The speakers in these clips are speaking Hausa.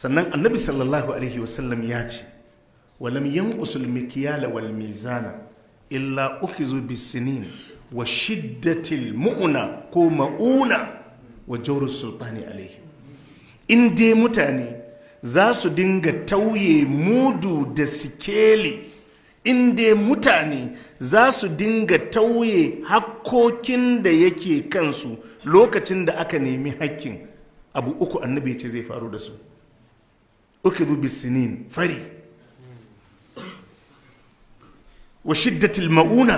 Sannan Annabi sallallahu alaihi wasallam ya ce, walam yanqusul mikyala wal mizana illa ukhizu bisinin wa shiddatil mu'na ko ma'una wa jawrus sultani alaihi. In dai mutane za su dinga tauye mudu da sikeli, in dai mutane za su dinga tauye hakkokin da yake kansu lokacin da aka nemi hakkin, abu uku Annabi ce zai faru da su. Ukidu bisinin, fari, wa shiddatil ma'una,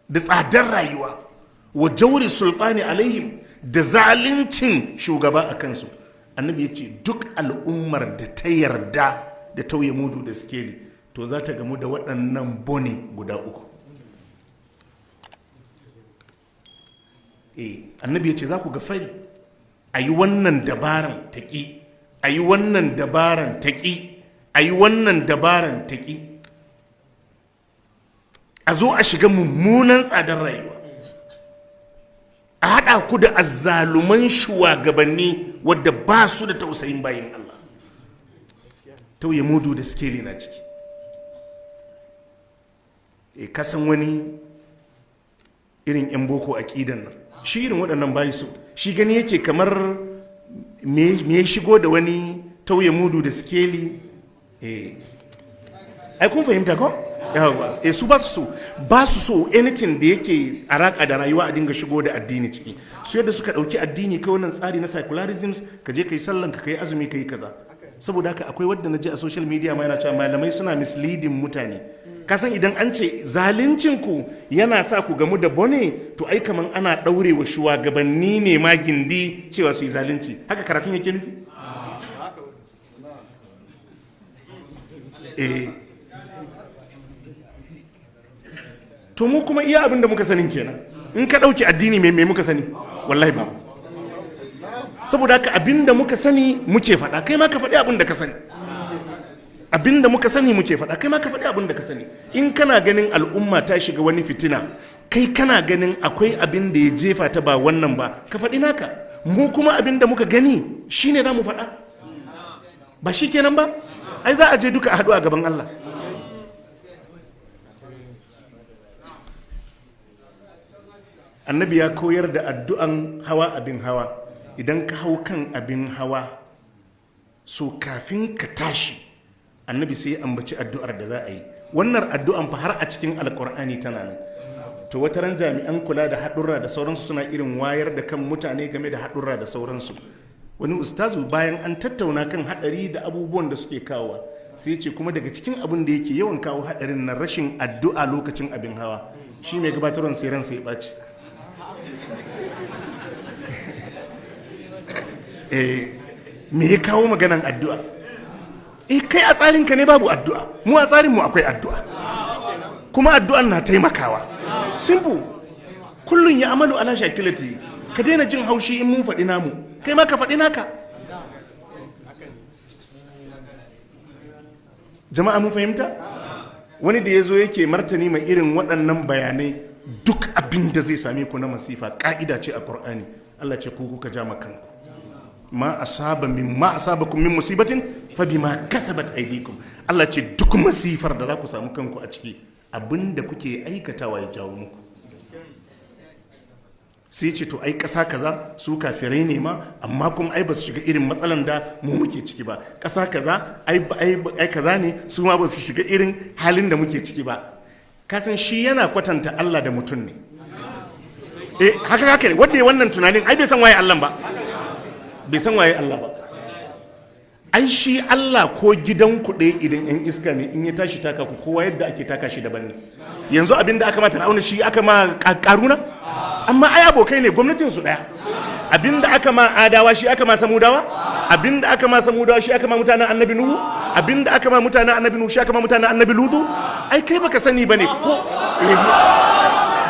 da tsadar rayuwa, wa jawri sultani alaihim, da zaluncin shugaba a kansu. Annabi ya ce duk al'ummar da ta yarda da tauye mudu da sikeli to za ta gamu da waɗannan bone guda uku. Annabi ya ce za ku ga fari, a yi wannan dabaran taƙi, a yi wannan dabaran taƙi, a yi wannan dabaran taƙi, a zo a shiga mummunan tsadar rayuwa, a haɗa ku da azzaluman shugabanni wadda ba su da tausayin bayin Allah. Tauye mudu da sikeli na ciki. Kasan wani irin 'yan boko aƙidan nan, shi irin waɗannan bayi su, shi gani yake kamar me ya shigo da wani tauye mudu da sikeli. Ai kun fahimta ko? Yawa. Su ba su so anything da yake alaka da rayuwa a dinga shigo da addini ciki. Su yadda suka ɗauki addini kai wannan tsari na secularism, ka je ka yi sallan ka, yi azumi, ka yi kaza. Saboda haka akwai wadda na ji a social media ma yana cewa malamai suna misleading mutane. Kasan idan an ce zalincin ku yana sa ku gamu da bone, to ai kaman ana ɗaure wa shugabanni ne ma gindi cewa su yi zalunci. Haka karatun yake nufi? To mu kuma iya abin da muka sanin kenan. In ka ɗauki addini me muka sani? Wallahi babu. Saboda haka abin da muka sani muke faɗa, kai ma ka faɗi abin da ka sani. Abin da muka sani muke faɗa, kai ma ka faɗi abin da ka sani. In kana ganin al'umma ta shiga wani fitina, kai kana ganin akwai abin da ya jefa ta ba wannan ba, ka faɗi naka. Mu kuma abin da muka gani shine za mu faɗa. Ba shi kenan ba? Ai za a je duka a haɗu a gaban Allah. Annabi ya koyar da addu'an hawa abin hawa. Idan ka hau kan abin hawa, so kafin ka tashi, Annabi sai ya ambaci addu'ar da za a yi. Wannan addu'an fa har a cikin Alƙur'ani tana nan. To wata ran jami'an kula da haɗurra da sauransu suna irin wayar da kan mutane game da haɗurra da sauransu. Wani ustazu bayan an tattauna kan haɗari da abubuwan da suke kawowa, sai ce kuma daga cikin abin da yake yawan kawo haɗarin na rashin addu'a lokacin abin hawa. Shi mai gabatarwan sai ransa ya ɓaci. Me ya kawo maganan addu'a? Kai a tsarinka ne babu addu'a, mu a tsarinmu akwai addu'a, kuma addu'an na taimakawa. Simple. Kullum ya amalu ala shakilati. Ka daina jin haushi in mun faɗi namu, kai ma ka faɗi naka. Jama'a mun fahimta? Wani da ya zo yake martani mai irin waɗannan bayanai, duk abin da zai same ku na masifa ƙa'ida ce a Ƙur'ani. Allah ce ku kuka ja kanku. Ma asaba min ma asabakum min musibatin fa bima kasabat aydikum. Allah ce duk masifar da za ku samu kanku a ciki, abinda kuke aikatawa ya jawo muku. Sai ce to ai ƙasa kaza su kafirai ne ma, amma kuma ai ba su shiga irin matsalan da mu muke ciki ba. Ƙasa kaza ai kaza ne, su ma ba su shiga irin halin da muke ciki ba. Kasan shi yana kwatanta Allah da mutum ne. Haka haka ne wanda ya wannan tunanin ai bai san waye Allah ba. Bai san waye Allah ba. Ai shi Allah ko gidan ku ɗaya idan yan iska ne, in ya tashi taka ku kowa yadda ake taka shi daban ne. Yanzu abin da aka ma Fir'auna shi aka ma Karuna, amma ai abokai ne, gwamnatin su ɗaya. Abin da aka ma Adawa shi aka ma Samudawa, abin da aka ma Samudawa shi aka ma mutanen Annabi Nuhu, abin da aka ma mutanen Annabi Nuhu shi aka ma mutanen Annabi Lutu. Ai kai baka sani bane ko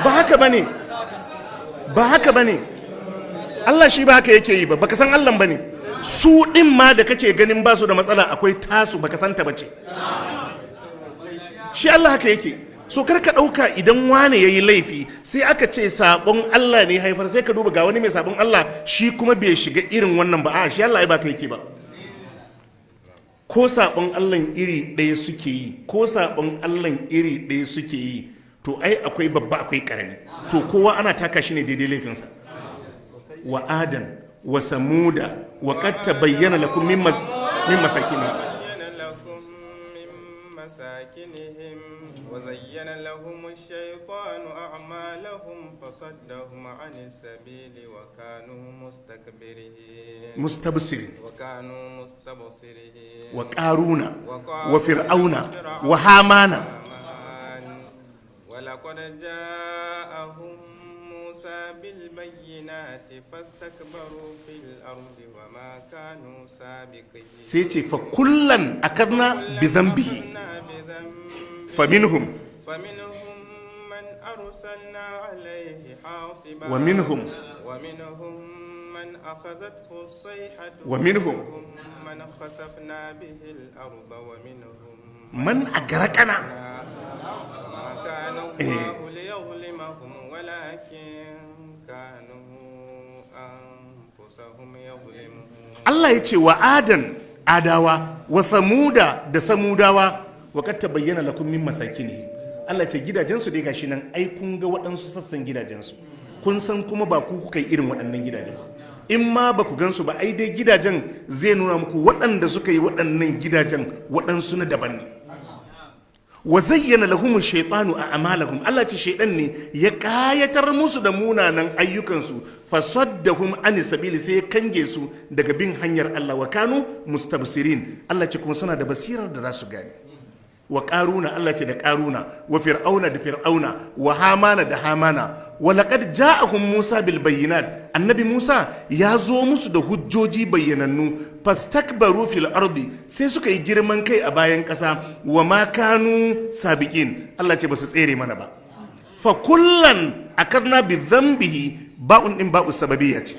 ba haka bane, ba haka bane. Allah shi ba haka yake yi ba, baka san Allah bane. Su din ma da kake ganin ba su da matsala akwai tasu, baka san ta bace. Shi Allah haka yake. So kar ka dauka idan wane yayi laifi sai aka ce sabon Allah ne haifar, sai ka duba ga wani mai sabon Allah shi kuma bai shiga irin wannan ba. A shi Allah ai ba kai yake ba. Ko sabon Allah iri ɗaya suke yi, ko sabon Allah iri ɗaya suke yi, to ai akwai babba akwai karami. To kowa ana taka shi ne daidai laifinsa. Wa adan wa samuda wa qad tabayyana lakum min masakinihim. وزين لهم الشيطان أعمالهم فصدهم عن السبيل وكانوا مستكبرين مستبصرين وكانوا مستبصرين وقارون وفرعون وهامان ولقد جاءهم موسى بالبينات فاستكبروا في الأرض وما كانوا سابقين. سيتي فكلا أخذنا بذنبه فمنهم من أرسلنا عليه حاصبا ومنهم من أخذته الصيحة ومنهم من خسفنا به الأرض ومنهم من أغرقنا. ما كان الله ليظلمهم ولكن كانوا أنفسهم يظلمون. الله يتي وعادا عداوا وثمودا da samudawa wa kad tabayyana lakum min masakinihim. Allah ce gidajensu dai gashi nan, ai kun ga waɗansu sassan gidajensu, kun san kuma ba ku kuka yi irin waɗannan gidajen. In ma ba ku gansu ba, ai dai gidajen zai nuna muku waɗanda suka yi waɗannan gidajen waɗansu na daban ne. Wa zayyana lahum shaytanu a'malahum. Allah ce shaydan ne ya kayatar musu da munanan ayyukansu, fasaddahum an sabili, sai ya kange su daga bin hanyar Allah, wa kanu mustabsirin. Allah ce kuma suna da basirar da za su gane. Wa qaruna, Allah ce da qaruna, wa fir'auna da fir'auna, wa hamana da hamana. Wa laqad ja'ahum Musa bil bayyinat. Annabi Musa ya zo musu da hujjoji bayyanannu. Fastakbaru fil ardi, sai suka yi girman kai a bayan ƙasa. Wa ma kanu sabiqin. Allah ce basu tsere mana ba. Fa kullan akadna bi dhanbihi, ba'un din ba'u sababiyya ce.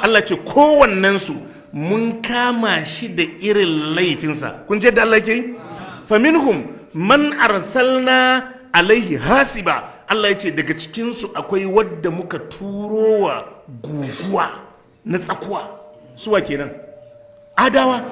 Allah ce kowannen su mun kama shi da irin laifinsa. Kun je da Allah ke yi? Faminhum man arsalna alaihi hasiba. Allah ya ce daga cikinsu akwai wadda muka turowa guguwa na tsakuwa. Suwa kenan? Adawa.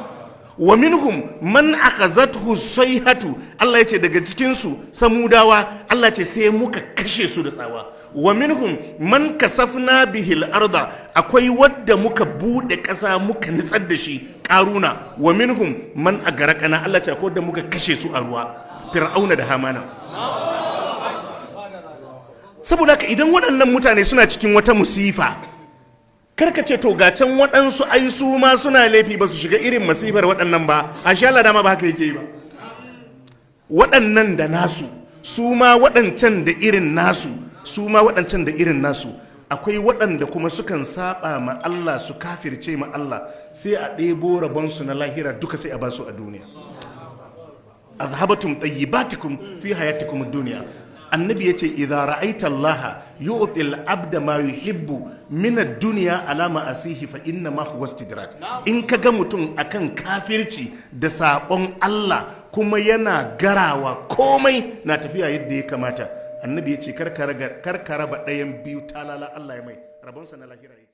Wa minhum man akhazathu sayhatu. Allah ya ce daga cikinsu samudawa. Allah ya ce sai muka kashe su da tsawa. Wa minhum man kasafna bihil arda. Akwai wadda muka bude ƙasa muka nitsar da shi, Karuna. Wa minhum man agarakana. Allah ce akwai wadda muka kashe su a ruwa, Fir'auna da Hamana. Saboda haka idan waɗannan mutane suna cikin wata musifa, karka ce to ga can waɗansu ai su ma suna laifi ba su shiga irin masifar waɗannan ba. A sha Allah dama ba haka yake yi ba. Waɗannan da nasu, su ma waɗancan da irin nasu, su ma waɗancan da irin nasu. Akwai waɗanda kuma sukan saba ma Allah su kafirce ma Allah, sai a ɗebo rabonsu na lahira duka sai a ba su a duniya. Azhabatum tayyibatikum fi hayatikum ad-dunya. Annabi yace idza ra'aita Allah yu'ti al-abda ma yuhibbu min ad-dunya ala ma'asihi fa inna ma huwa istidrak. In kaga mutum akan kafirci da sabon Allah kuma yana garawa komai na tafiya yadda ya kamata, annabi yace karka raba ɗayan biyu talala Allah ya mai rabonsa na lahira yake.